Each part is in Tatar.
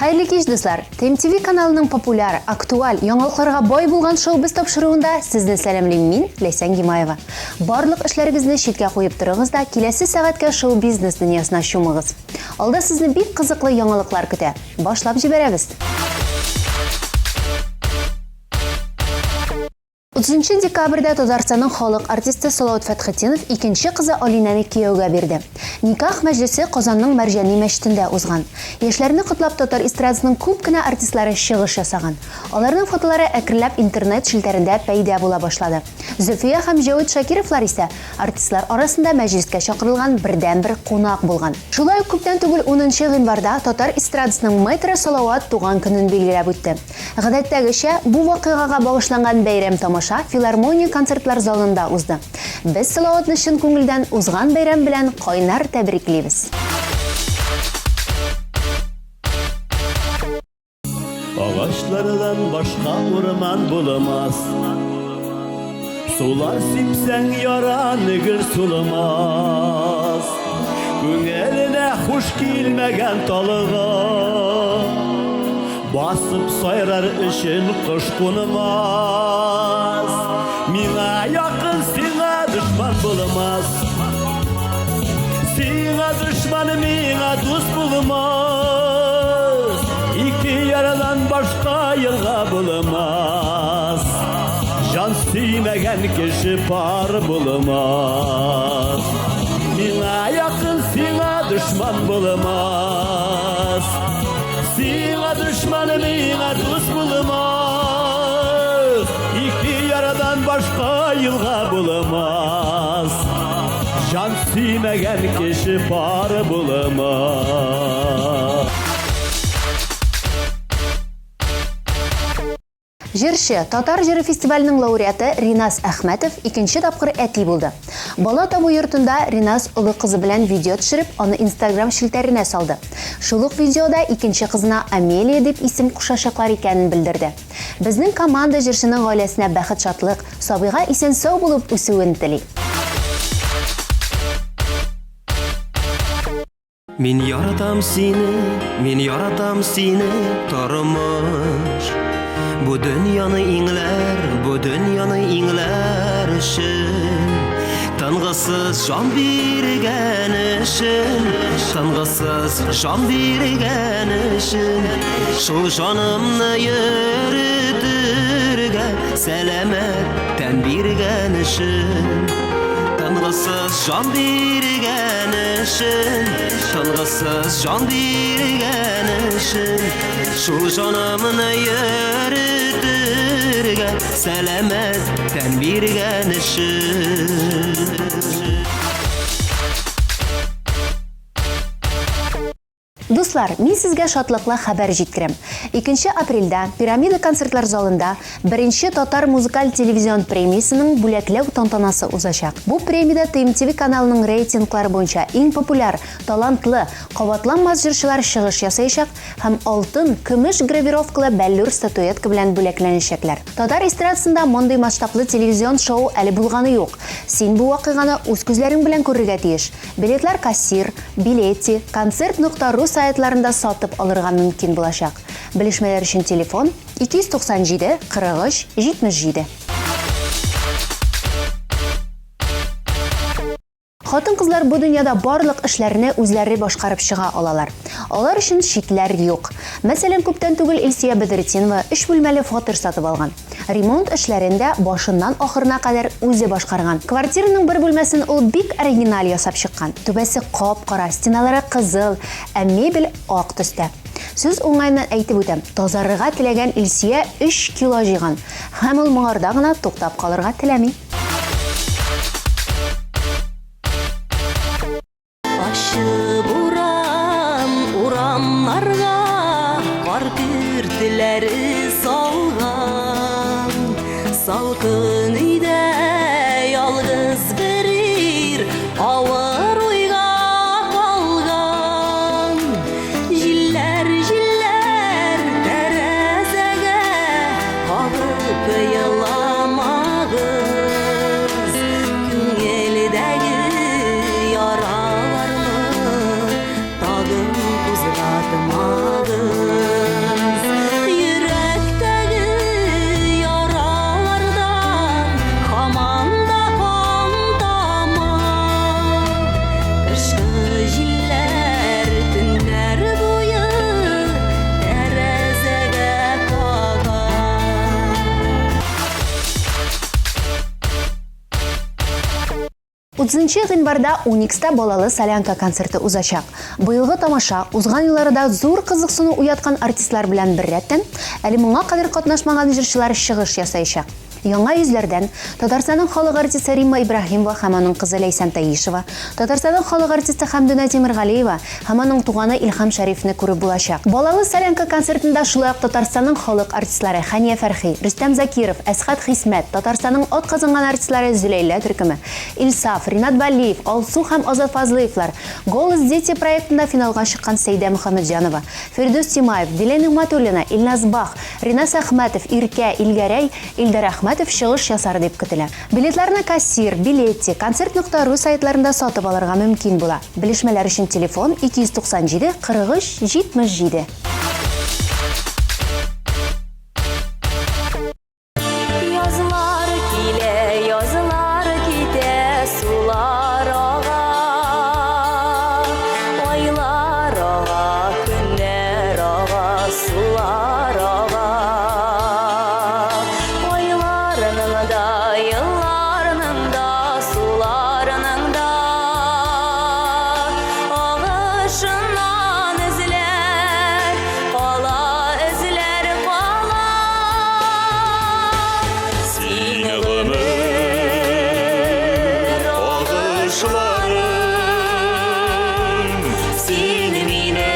Хәерле кич, дуслар! ТМТВ каналының популяр, актуаль, яңалыкларга бай булган шоу-без тапшыруында сезне сәламлим мин, Ләйсән Гимаева. Барлык эшләрегезне читкә куеп торыгыз да, киләсе сәгатькә шоу-бизнес дөньясына чумыгыз. Алда сезне бик кызыклы яңалыклар көтә. Башлап җибәрәбез! 30 декабрьдә Татарстанның халык артисты Салават Фәтхетдинов икенче кызы Алинәне кияүгә бирде. Никах мәҗлесе Казанның Мәрҗани мәчетендә узган. Яшьләрне котлап татар эстрадасының күп кенә артистлары чыгыш ясаган. Аларның фотолары әкренләп интернет челтәрендә пәйда була башлады. Зөлфия һәм Җәвит Шакировлар исә артистлар арасында мәҗлескә чакырылган бердәнбер кунак булган. Шулай ук күптән түгел унынчы гыйнварда татар эстрадасының мэтры Салават туган көнен билгеләп үтте. Гадәттәгечә, бу вакыйгага багышланган бәйрәм-тамаша филармония концертлар залында узды. Без Салаватны чын күңелдән узган бәйрәм белән кайнар тәбриклибез! Агачлардан башка урман булмас. Сулар сипсәң яраны гөл суламас. Күңеленә хуш килмәгән талыга Басып сайрар өчен кош кунмас. Миңа якын сиңа дошман булмас. Сиңа дошман миңа дус булмас. Ике ярадан башка елга булмас. Җан сөймәгән кеше пар булмас. Миңа якын сиңа дошман булмас. Сиңа дошман миңа дус булмас. Ике ярадан башка елга булмас. Җан сөймәгән кеше пар булмас. Җырчы, Татар җыры фестиваленең лауреаты Ринас Әхмәтов икенче тапкыр әти булды. Бала табу йортында Ринас олы кызы белән видео төшереп, аны Инстаграм челтәренә салды. Шул ук видеода икенче кызына Амелия дип исем кушачаклар икәнен белдерде. Безнең команда җырчының гаиләсенә бәхет-шатлык, сабыйга исән-сау булып үсүен тели. Мин яратам сине, мин яратам сине, тормыш. Бу дөньяны иңләр, бу дөньяны иңләр өчен. Тынгысыз җан биргән өчен, тынгысыз җан биргән өчен. Шул җанымны йөртергә сәламәт тән биргән өчен. Тынгысыз җан биргән өчен, тынгысыз җан биргән өчен, шул җанымны йөртергә сәламәт тән биргән өчен. Дуслар, мин сезгә шатлыклы хәбәр җиткерәм. Икенче апрельдә Пирамида концертлар залында беренче татар музыкаль телевизион премиясенең бүләкләү тантанасы узачак. Бу премиядә ТМТВ каналының рейтинглары буенча иң популяр, талантлы, кабатланмас җырчылар чыгыш ясаячак һәм алтын, көмеш гравировкалы бәллүр статуэтка белән бүләкләнәчәкләр. Татар эстрадасында мондый масштаблы телевизион шоу әле булганы юк. Син бу вакыйганы үз күзләрең белән күрергә тиеш. Билетлар кассир, Билети, концерт нокта ру сайтларында сатып алырга мөмкин булачак. Белешмәләр өчен телефон, 297 43 77. Хатын-кызлар бу дөньяда барлык эшләрне үзләре башкарып чыга алалар. Алар өчен чикләр юк. Мәсәлән, күптән түгел Илсөя Бәдретдинова өч бүлмәле фатир сатып алган. Ремонт эшләрен дә башыннан ахырына кадәр үзе башкарган. Квартираның бер бүлмәсен ул бик оригиналь ясап чыккан. Түбәсе кап-кара, стеналары кызыл, ә мебель ак төстә. Сүз уңаеннан әйтеп үтәм, тазарырга теләгән Илсөя өч кило җыйган. Һәм ул моңарда гына туктап калырга теләми. Ачы буран урамнарга кар көртләре салган. Салкын өйдә ялгыз бер ир авыр уйга калган. Җилләр, җилләр тәрәзәгә кагып еламагыз. Күңелдәге яраларны тагын кузгатмагыз. Утызынчы гыйнварда Уникста Балалы солянка концерты узачак. Быелгы тамаша, узган елларда зур кызыксыну уяткан артистлар белән беррәттән, әле моңа кадәр катнашмаган җырчылар чыгыш ясаячак. Яңа йөзләрдән, Татарстанның халык артисты Римма Ибраһимова һәм аның кызы Ләйсән Таишева, Татарстанның халык артисты Хәмдүнә Тимергалиева һәм аның туганы Илһам Шәрифне күреп булачак. Балалы солянка концертында шулай ук Татарстанның халык артистлары Хәния Фәрхи, Рөстәм Закиров, Әсхәт Хисмәт, Татарстанның атказанган артистлары Зөләйлә төркеме, Илсаф, Ринат Вәлиев, Алсу һәм Азат Фазлыевлар, Голос дети проектында финалга чыккан Сәйдә Мөхәммәтҗанова, Фирдүс Тимаев, Дилә Нигъмәтуллина, Илназ Бах, Ринас Әхмәтов, Иркә, Илгәрәй, Илдар Әхмәтов чыгыш ясар дип көтелә. Билетларны Кассир, Билетти, Концерт нокта ру сайтларында сатып алырга мөмкин була. Белешмәләр өчен телефон, 297 43 77. Язлар килә, язлар китә, сулар ага. Айлар ага, көннәр ага, сулар ага. Айларның да, елларның да, суларның да агышыннан эзләр кала, эзләр кала. Син гомер агышларым, син минем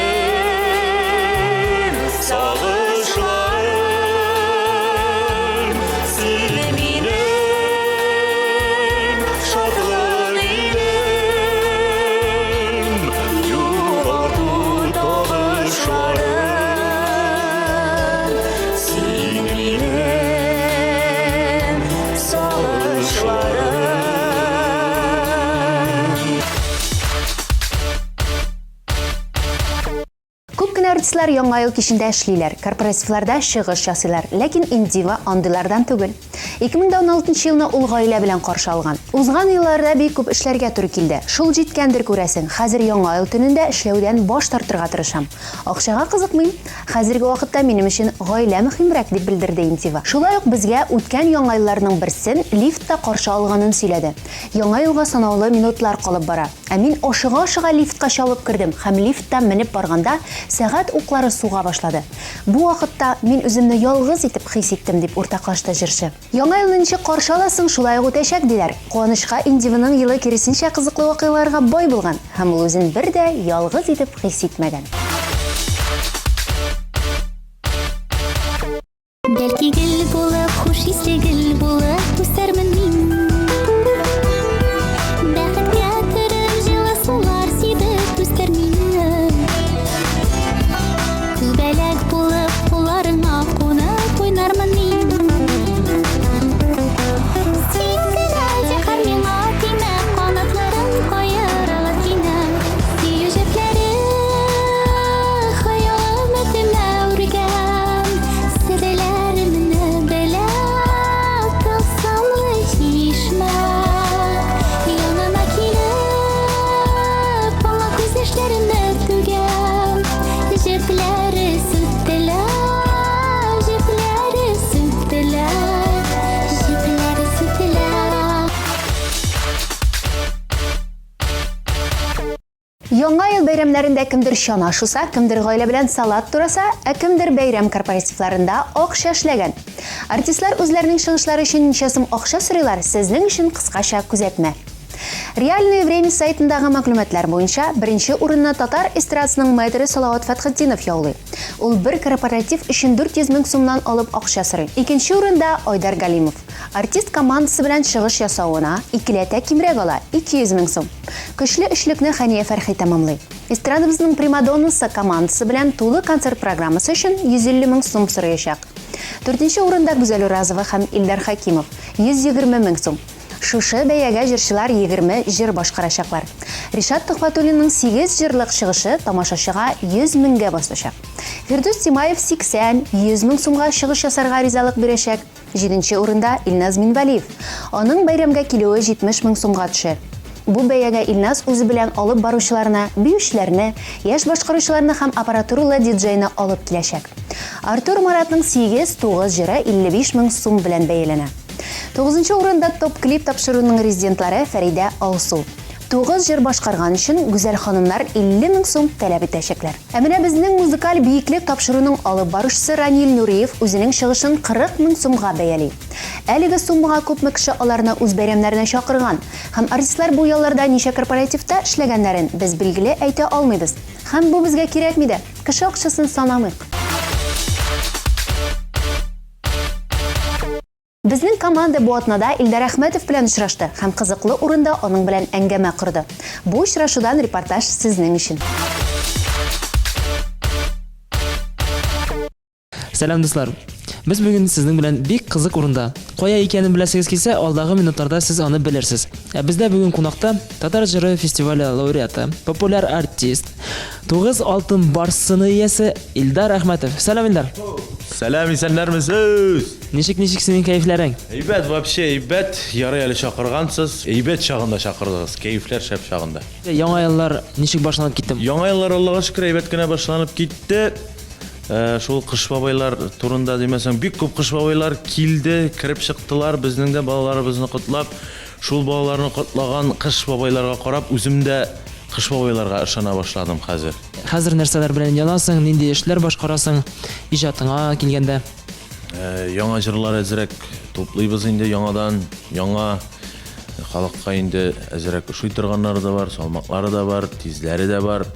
сагышларым, син минем шатлык илем, югалту табышларым. Син минем сагышларым. Күп кенә артистлар Яңа ел кичендә эшлиләр, корпоративларда чыгыш ясыйлар, ләкин Индива андыйлардан түгел. 2016 елны ул гаилә белән каршы алган. Узган елларда бик күп эшләргә туры килде. Шул җиткәндер, күрәсең, хәзер Яңа ел төнендә эшләүдән баш тартырга тырышам. Акчага кызыкмыйм. Хәзерге вакытта минем өчен гаилә мөһимрәк, дип белдерде Интива. Шулай ук безгә үткән Яңа елларның берсен лифтта каршы алганын сөйләде. Яңа елга санаулы минутлар калып бара. Ә мин ашыга-ашыга лифтка чабып кердем һәм лифтта менеп барганда сәгать уклары суга башлады. Бу вакытта мин үземне ялгыз итеп хис иттем, дип уртаклашты җырчы. Яңа елны ничек каршы аласың, шулай ук үтәчәк, диләр. Куанычка, Индиваның елы киресенчә кызыклы вакыйгаларга бай булган һәм ул үзен бер дә ялгыз итеп хис итмәгән. Бәлки гөл булып, хуш исле гөл булып үсәрмен мин. Бәхеткә төреп, җылы сулар сибеп үстер мине. Күбәләк булып, кулларыңа кунып уйнармын мин. Син генә, зинһар, миңа тимә, канатларың каерыла кинәт. Сөю җепләре хыял өметемә үргән. Серләремне белә тылсымлы чишмә. Янына килеп, аңа күз яшьләремне түгәм. Җепләре сүтелә, җепләре сүтелә, җепләре сүтелә. Яңа ел бәйрәмнәрендә кемдер чана шуса, кемдер гаилә белән салат тураса, ә кемдер бәйрәм корпоративларында акча эшләгән. Артистлар үзләренең чыгышлары өчен ничә сум акча сорыйлар, сезнең өчен кыскача күзәтмә. Реальное время сайтындагы мәгълүматлар буенча, беренче урынны татар эстрадасының мэтры Салават Фәтхетдинов яулый. Ул бер корпоратив өчен 400 мең сумнан алып акча сорый. Икенче урында Айдар Галимов. Артист командасы белән чыгыш ясавына икеләтә кимрәк ала, 200 мең сум. Көчле өчлекне Хәния Фәрхи тәмамлый. Эстрадабызның примадоннасы командасы белән тулы концерт программасы өчен 150 мең сум сораячак. Дүртенче урында Гүзәл Уразова һәм Илдар Хәкимов, 120 мең сум. Шушы бәягә җырчылар 20 җыр башкарачаклар. Ришат Төхвәтуллинның 8 җырлык чыгышы тамашачыга 100 меңгә басачак. Фирдүс Тимаев 80, 100 мең сумга чыгыш ясарга ризалык бирәчәк. Җиденче урында Илназ Минвәлиев. Аның бәйрәмгә килүе 70 мең сумга төшә. Бу бәягә Илназ үзе белән алып баручыларны, биючеләрне, яшь башкаручыларны һәм аппаратуралы диджейны алып киләчәк. Артур Маратның 8, 9 җыры 55 мең сум белән бәяләнә. Тугызынчы урында Топ-клип тапшыруының резидентлары Фәридә, Алсу. Тугыз җыр башкарган өчен гүзәл ханымнар 50 мең сум таләп итәчәкләр. Ә менә безнең Музыкаль биеклек тапшыруның алып баручысы Ранил Нуриев үзенең чыгышын 40 мең сумга бәяли. Әлеге суммага күпме кеше аларны үз бәйрәмнәренә чакырган һәм артистлар бу ялларда ничә корпоративта эшләгәннәрен без билгеле әйтә алмыйбыз. Һәм бу безгә кирәкми дә. Кеше акчасын санамыйк. Безнең команда бу атнада Илдар Әхмәтов белән очрашты һәм кызыклы урында аның белән әңгәмә корды. Бу очрашудан репортаж сезнең өчен. Сәлам, дуслар! Без бүген сезнең белән бик кызык урында. Кая икәнен беләсегез килсә, алдагы минутларда сез аны белерсез. Ә бездә бүген кунакта Татар җыры фестивале лауреаты, популяр артист, Тугыз алтын барс сыны иясе Илдар Әхмәтов. Сәлам, Илдар! Сәлам, исәннәрмесез! Ничек, ничек синең кәефләрең? Әйбәт, вообще әйбәт. Ярый әле чакыргансыз. Әйбәт чагында чакырдыгыз. Кәефләр шәп чагында. Яңа еллар ничек башланып китте? Яңа еллар, Аллага шөкер, әйбәт кенә башланып китте. Э, шул кыш бабайлар турында димәсәң, бик күп кыш бабайлар килде, кереп чыктылар, безнең дә балаларыбызны котлап. Шул балаларны котлаган кыш бабайларга карап, үзем дә Кыш бабайларга ышана башладым хәзер. Хәзер нәрсәләр белән янасың, нинди эшләр башкарасың, иҗатыңа килгәндә? Яңа җырлар әзрәк туплыйбыз инде яңадан, яңа халыкка инде әзрәк ошый торганнары да бар, салмаклары да бар, тизләре дә бар.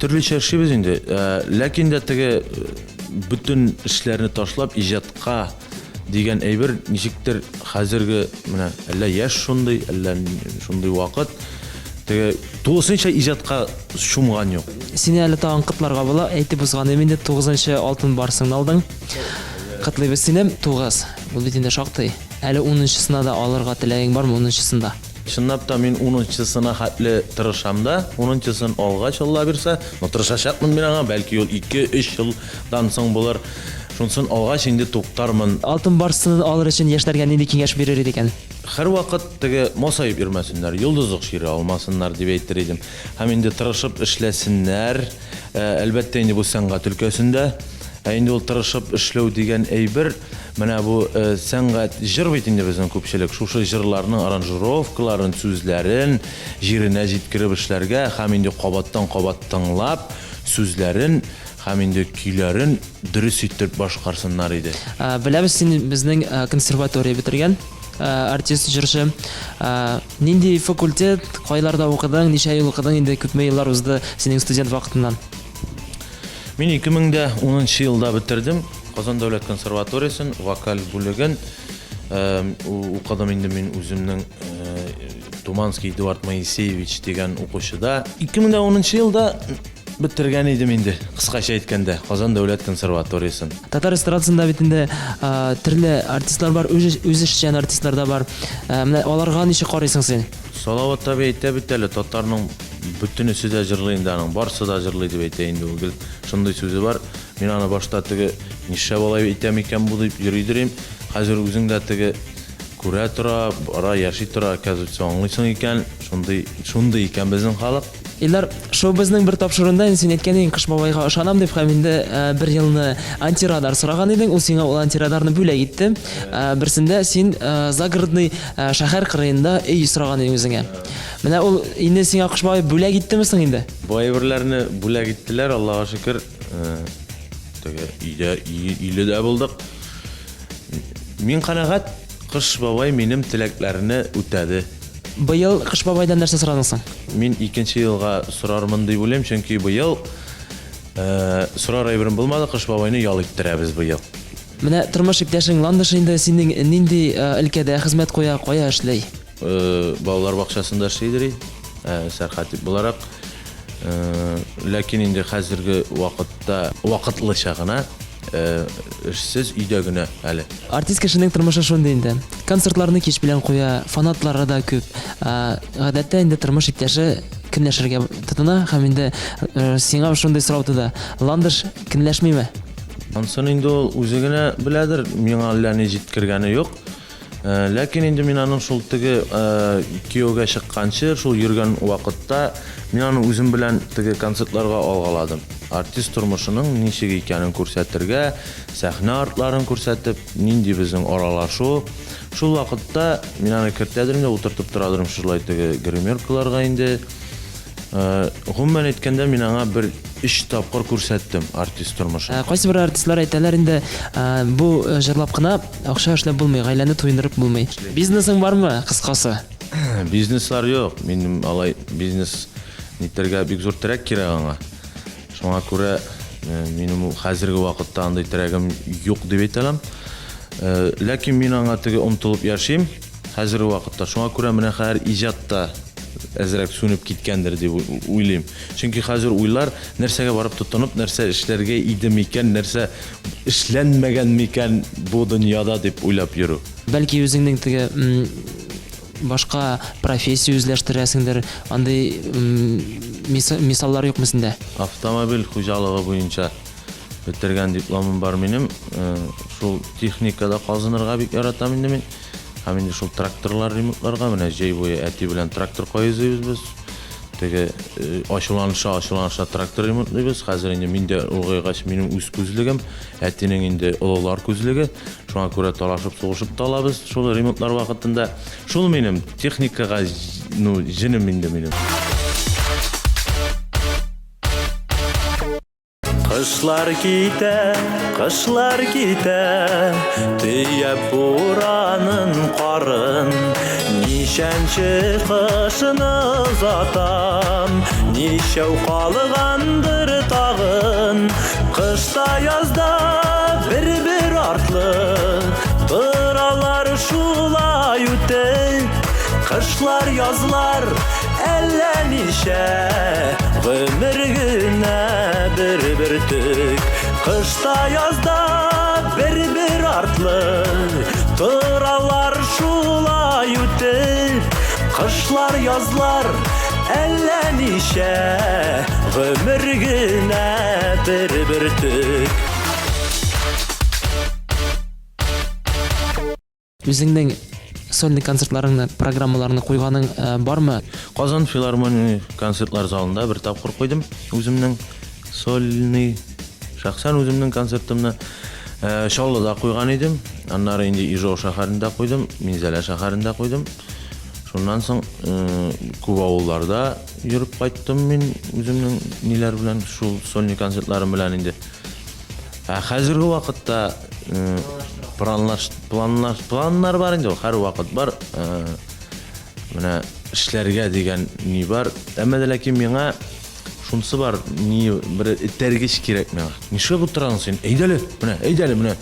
Төрлечә эшлибез инде. Ләкин дә теге бөтен эшләрне ташлап иҗатка дигән әйбер ничектер хәзерге менә әллә яшь шундый, әллә шундый вакыт теге тулысынча иҗатка чумган юк. Сине әле тагын котларга була. Әйтеп узган идем инде, тугызынчы алтын барсыңны алдың. Котлыйбыз сине. Тугыз. Ул бит инде шактый. Әле унынчысына да алырга теләгең бармы, унынчысын да? Чынлап та мин унынчысына хәтле тырышам да, унынчысын алгач, Алла бирсә, но тырышачакмын мин аңа, бәлки ул ике-өч елдан соң булыр. Шунысын алгач инде туктармын. Алтын барс сынын алыр өчен яшьләргә нинди киңәш бирер идек икән? Һәрвакыт теге масаеп йөрмәсеннәр, йолдызлык чире алмасыннар дип әйтер идем. Һәм инде тырышып эшләсеннәр. Әлбәттә инде бу сәнгать өлкәсендә. Ә инде ул тырышып эшләү дигән әйбер, менә бу сәнгать, җыр бит инде безнең күпчелек, шушы җырларның аранжировкаларын, сүзләрен җиренә җиткереп эшләргә һәм инде кабаттан-кабат тыңлап, сүзләрен һәм инде көйләрен дөрес иттереп башкарсыннар иде. Беләбез, син безнең консерватория бетергән артист, җырчы. Нинди факультет, кайларда укыдың, ничә ел укыдың инде, күпме еллар узды синең студент вакытыннан? Мин 2010 нчы елда бетердем Казан дәүләт консерваториясен, вокаль бүлеген. Укыдым инде мин үземнең Туманский Эдуард Моисеевич дигән укучыда. 2010 елда бетергән идем инде, кыскача әйткәндә, Казан дәүләт консерваториясен. Татар эстрадасында бит инде төрле артистлар бар, үзешчән артистлар да бар. Менә аларга ничек карыйсың син? Салават абый әйтә бит әле, татарның бөтенесе дә җырлый инде аның, барсы да җырлый дип әйтә инде ул гел шундый сүзе бар. Мин аны башта теге нишләп алай әйтә микән бу дип йөридер идем. Хәзер үзең дә теге күрә тора, бара, яши тора, оказывается, аңлыйсың икән, шундый, шундый икән безнең халык. Илдар, шоу безнең бер тапшыруында инде син әйткән идең, Кыш бабайга ышанам дип һәм инде бер елны антирадар сораган идең, ул сиңа ул антирадарны бүләк итте. Берсендә син загородный шәһәр кырыенда өй сораган идең үзеңә. Менә ул инде сиңа Кыш бабай бүләк иттеме соң инде? Бу әйберләрне бүләк иттеләр, Аллага шөкер. Теге өйдә өйле дә булдык. Мин канәгать, Кыш бабай минем теләкләрне үтәде. Быел Кыш бабайдан нәрсә сорадың соң? Мин икенче елга сорармын дип уйлыйм, чөнки быел сорар әйберем булмады, Кыш бабайны ял иттерәбез быел. Менә тормыш иптәшең Ландыш инде синең нинди өлкәдә хезмәт куя, кая эшли? Балалар бакчасында эшлидер, сәркатип буларак. Ләкин инде хәзерге вакытта вакытлыча гына эшсез өйдә генә әле. Артист кешенең тормышы шундый инде. Концертларны кич белән куя, фанатлары да күп. Гадәттә инде тормыш иптәше көнләшергә тотына һәм инде сиңа шундый сорау туды. Ландыш көнләшмиме? Ансын инде ул үзе генә беләдер, миңа әллә ни җиткергәне юк. Ләкин инде мин аның шул теге кияүгә чыкканчы, шул йөргән вакытта мин аны үзем белән теге концертларга алгаладым. Артист тормышының ничек икәнен күрсәтергә, сәхнә артларын күрсәтеп, нинди безнең аралашу. Шул вакытта мин аны кертәдерм дә утыртып торадырым шулай теге гримеркаларга инде. Гомумән әйткәндә, мин аңа бер өч тапкыр күрсәттем артист тормышын. Кайсы бер артистлар әйтәләр инде, бу җырлап кына акча эшләп булмый, гаиләне туендырып булмый. Бизнесың бармы, кыскасы? Бизнеслар юк. Минем алай бизнес нитәргә бик зур терәк кирәк аңа. Шуңа күрә минем ул хәзерге вакытта андый терәгем юк дип әйтә алам. Ләкин мин аңа теге омтылып яшим. Хәзерге вакытта. Шуңа күрә менә хәзер иҗат та әзрәк сүнеп киткәндер дип уйлыйм. Чөнки хәзер уйлар, нәрсәгә барып тотынып, нәрсә эшләргә иде микән, нәрсә эшләнмәгән микән бу дөньяда дип уйлап йөрү. Бәлки үзеңнең теге башка профессия үзләштерәсеңдер, андый мисаллар юкмы синдә? Автомобиль хуҗалыгы буенча бетергән дипломым бар минем. Шул техникада казынырга бик яратам инде мин. Һәм инде шул тракторлар ремонтларга менә җәй буе әти белән трактор каезыйбыз без. Теге э, ачуланыша, ачуланыша трактор ремонтлыйбыз. Хәзер инде мин дә олыгайгач минем үз күзлегем, әтинең инде олылар күзлеге. Шуңа күрә талашып, сугышып та алабыз шул ремонтлар вакытында. Шул минем техникага, ну, җенем инде минем. Кышлар китә, кышлар китә, Төяп буранын карын. Ничәнче кышны озатам, Ничәү калгандыр тагын. Кышта язда бер-бер артлы, Торалар шулай үтеп. Кышлар, язлар әллә ничә, Гомер генә бер бөртек. Кышта, язда бер-бер артлы, Торалар шулай үтеп. Кышлар, язлар әллә ничә, Гомер генә бер бөртек. Үзеңнең сольный концертларыңны, программаларыңны куйганың э, бармы? Казан филармония концертлар залында бер тапкыр куйдым үземнең сольный, шәхсән үземнең концертымны. Э, Чаллыда куйган идем, аннары инде Ижау шәһәрендә куйдым, Минзәлә шәһәрендә куйдым. Шуннан соң э, күп авылларда йөреп кайттым мин үземнең ниләр белән, шул сольный концертларым белән инде. Ә хәзерге вакытта планлаш, планлаш, планнар бар инде ул, һәрвакыт бар. Менә эшләргә дигән ни бар. Әмма дә ләкин миңа шунысы бар, ни бер этәргеч кирәк миңа. Нишләп утырасың син? Әйдә әле, менә, әйдә әле, менә.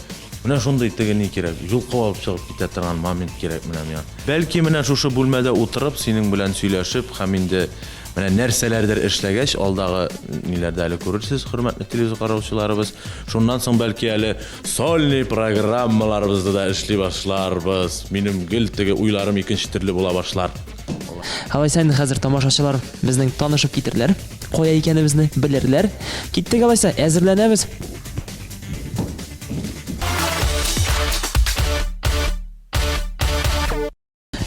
Менә шундый теге ни кирәк. Йолкып алып чыгып китә торган момент кирәк менә миңа. Бәлки менә шушы бүлмәдә утырып, синең белән сөйләшеп һәм инде Менә нәрсәләрдер эшләгәч, алдагы ниләрдә әле күрерсез, хөрмәтле телевизор караучыларыбыз. Шуннан соң бәлки әле сольный программаларыбызны да эшли башларбыз. Минем гел теге уйларым икенче төрле була башлар. Алайса инде хәзер тамашачылар безнең танышып китерләр. Кая икәнебезне белерләр. Киттек алайса, әзерләнәбез.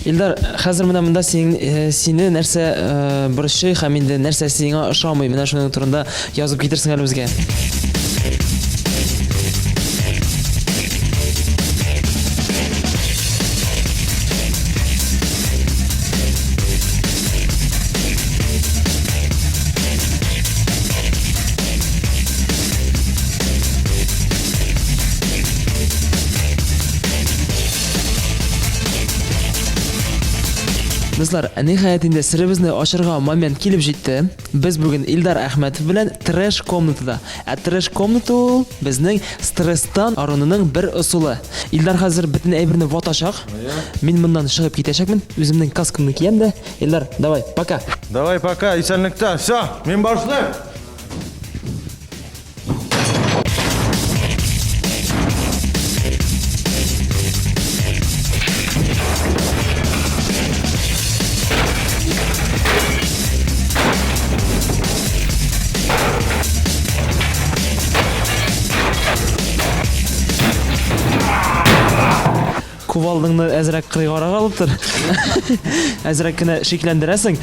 Илдар, хәзер менә монда син, э, сине нәрсә э, борчый һәм инде нәрсә сиңа ошамый, менә шуның турында язып китерсең әле безгә. Дуслар, ниһаять инде серебезне ачырга момент килеп җитте. Без бүген Илдар Әхмәтов белән трэш комнатада. Ә трэш комната ул безнең стресстан арынуның бер ысулы. Илдар хәзер бөтен әйберне ватачак. Мин моннан чыгып китәчәкмен. Үземнең каскамны киям дә. Илдар, давай, пока. Давай, пока, исәнлектә. Все, мин башлыйм. Кувалдыңны әзрәк кырыйгарак алып тор. Әзрәк кенә шикләндерәсең.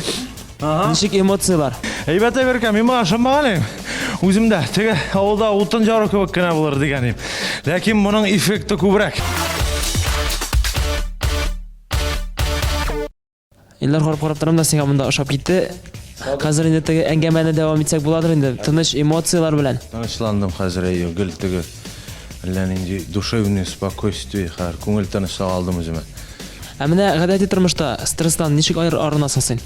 Ничек эмоцияләр? Әйбәт әйбер икән, мин моңа ышанмаган идем. Үзем дә теге авылда утын жару кебек кенә булыр дигән идем. Ләкин моның эффекты күбрәк. Илдар карап карап торам да сиңа монда ошап китте. Хәзер инде теге әңгәмәне дәвам итсәк буладыр инде, тыныч эмоцияләр белән. Тынычландым хәзер, әйе, гел теге әллә нинди душевный спокойствие, хәзер күңел тынычлыгы алдым үземә. Ә менә гадәти тормышта стресстан ничек арынасың син?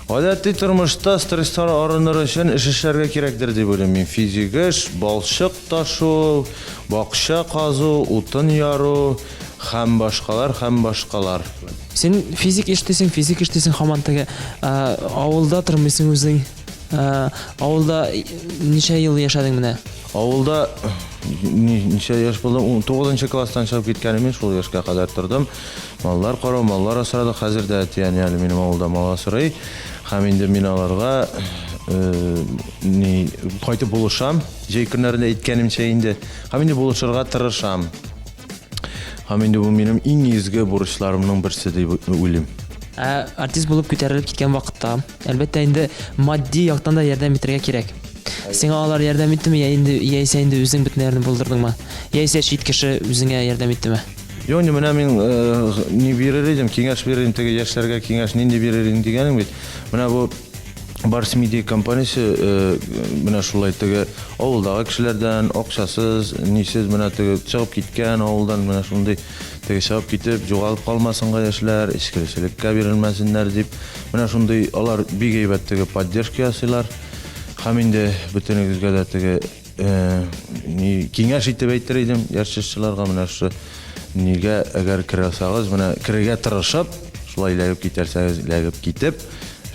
Гадәти тормышта стресстан арыныр өчен эш эшләргә кирәктер дип уйлыйм мин. Физик эш, балчык ташу, бакча казу, утын яру һәм башкалар, һәм башкалар. Син физик эш дисең, физик эш дисең, һаман теге авылда тормыйсың үзең. Авылда ничә ел яшәдең менә? Авылда ничә яшь булдым? 9 класстан чыгып киткәнем мин, шул яшькә кадәр тордым. Маллар карау, маллар асрадык. Хәзер дә әти-әни әле минем авылда мал асрый. Һәм инде мин аларга ни кайтып булышам. Җәй көннәрендә әйткәнемчә инде. Һәм инде булышырга тырышам. Һәм инде бу минем иң изге бурычларымның берсе дип уйлыйм. Ә артист булып күтәрелеп киткән вакытта, әлбәттә инде матди яктан да ярдәм итәргә кирәк. Сиңа алар ярдәм иттеме, я инде яисә инде үзең бөтен нәрсәне булдырдыңмы? Яисә чит кеше үзеңә ярдәм иттеме? Юк, инде менә мин э, ни бирер идем, киңәш бирер идем, теге яшьләргә киңәш нинди бирер идем дигәнең бит. Менә бу Барс Медиа компаниясе э, менә шулай теге авылдагы кешеләрдән акчасыз, нисез менә теге чыгып киткән авылдан менә шундый теге чыгып китеп югалып калмасынга яшьләр, эчкечелеккә бирелмәсеннәр дип, менә шундый алар бик әйбәт теге поддержка ясыйлар. Һәм инде бөтенегезгә дә теге э, ни киңәш итеп әйтер идем яшь җырчыларга менә шушы нигә әгәр керә алсагыз, менә керергә тырышып, шулай эләгеп китәрсәгез, эләгеп китеп,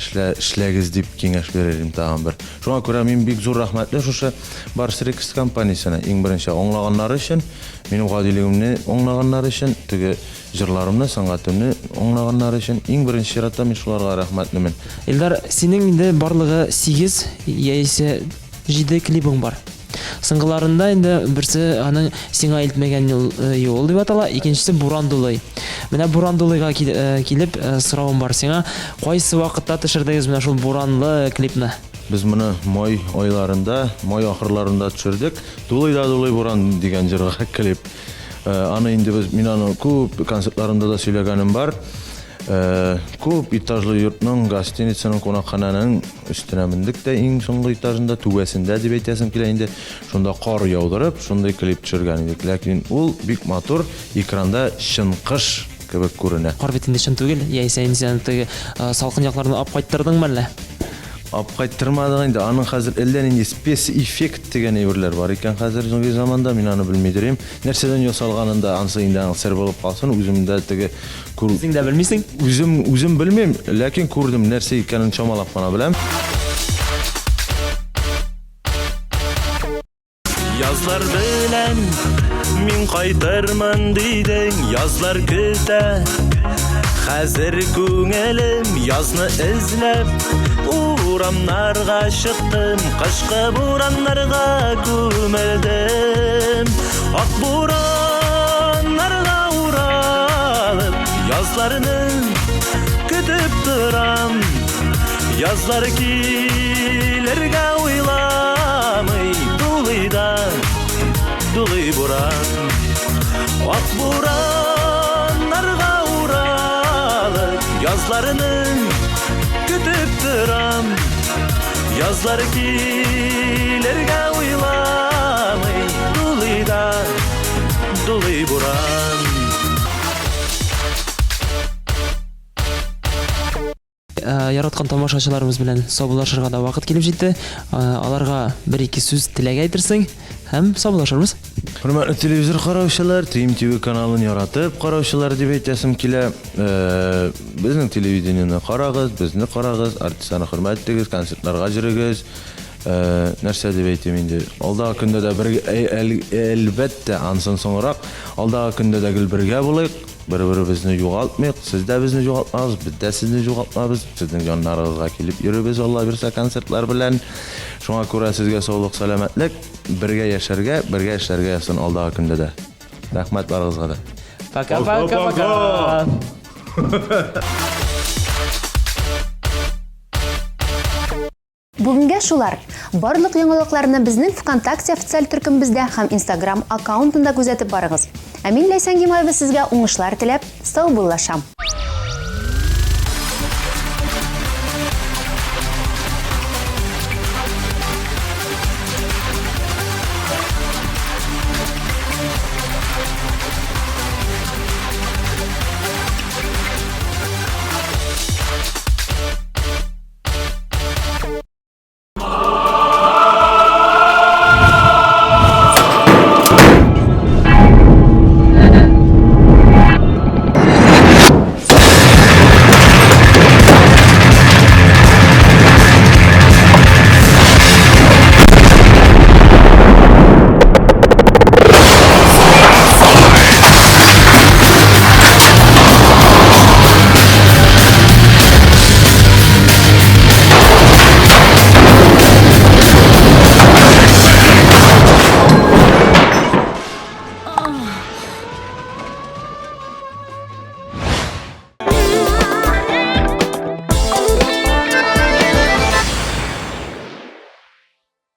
эшлә, эшләгез дип киңәш бирер идем тагын бер. Шуңа күрә мин бик зур рәхмәтле шушы Барс Рекордс компаниясенә иң беренче аңлаганнары өчен, минем гадилегемне аңлаганнары өчен, теге җырларымны, сәнгатемне аңлаганнары өчен иң беренче чиратта мин шуларга рәхмәтлемен. Илдар, синең инде барлыгы 8 яисә 7 клибың бар. Соңгыларында инде берсе аның Сиңа илтмәгән юл, э, юл дип атала, икенчесе Буран дулый. Менә Буран дулыйга э, килеп э, соравым бар сиңа. Кайсы вакытта төшердегез менә шул буранлы клипны? Без моны май айларында, май ахырларында төшердек. Дулый да дулый буран дигән җырга клип. Аны инде без, мин аны күп концертларымда да сөйләгәнем бар. Күп этажлы йортның, гостиницаның, кунакханәнең өстенә мендек тә иң соңгы этажында, түбәсендә дип әйтәсем килә инде. Шунда кар яудырып, шундый клип төшергән идек. Ләкин ул бик матур, экранда чын кыш кебек күренә. Кар бит инде чын түгел, яисә инде син аны теге салкын яклардан алып кайттырдыңмы әллә? Алып кайттырмадык инде. Аның хәзер әллә нинди спецэффект дигән әйберләр бар икән хәзерге заманда. Мин аны белмидер идем. Нәрсәдән ясалганын да, анысы инде аның сер булып калсын. Үзем дә теге күр... Үзең дә белмисең? Үзем, үзем белмим, ләкин күрдем, нәрсә икәнен чамалап кына беләм. Язлар белән мин кайтырмын дидең, язлар көтә. Хәзер күңелем язны эзләп, урамнарга чыктым, кышкы бураннарга күмелдем. Ак бураннарга уралып, язларны көтеп торам. Язлар килергә уйламый, дулый да, дулый буран. Ак бураннарга уралып, язларны көтеп торам. Язлар килергә уйламый, дулый да, дулый буран. Э, яраткан тамашачыларыбыз белән саубуллашырга да вакыт килеп җитте. Э, аларга бер-ике сүз теләк әйтерсең һәм саубуллашырбыз. Хөрмәтле телевизор караучылар, Тим ТВ каналын яратып караучылар дип әйтәсем килә. Э, безнең телевидениене карагыз, безне карагыз, артистларны хөрмәт итегез, концертларга йөрегез. Нәрсә дип әйтим инде? Алдагы көндә дә бер әлбәттә, ансын соңрак, алдагы көндә дә гел бергә булыйк. Бер-беребезне югалтмыйк, сез дә безне югалтмагыз, без дә сезне югалтмабыз. Сезнең яннарыгызга килеп йөрибез, Алла бирсә, концертлар белән. Шуңа күрә сезгә саулык, сәламәтлек, бергә яшәргә, бергә эшләргә язсын алдагы көндә дә. Рәхмәт барыгызга да. Пока, пока, пока. Бүгенгә шулар. Барлык яңалыкларны безнең ВКонтакте официаль төркемебездә һәм Инстаграм аккаунтында күзәтеп барыгыз. Ә мин Ләйсән Гимаева сезгә уңышлар теләп, саубуллашам.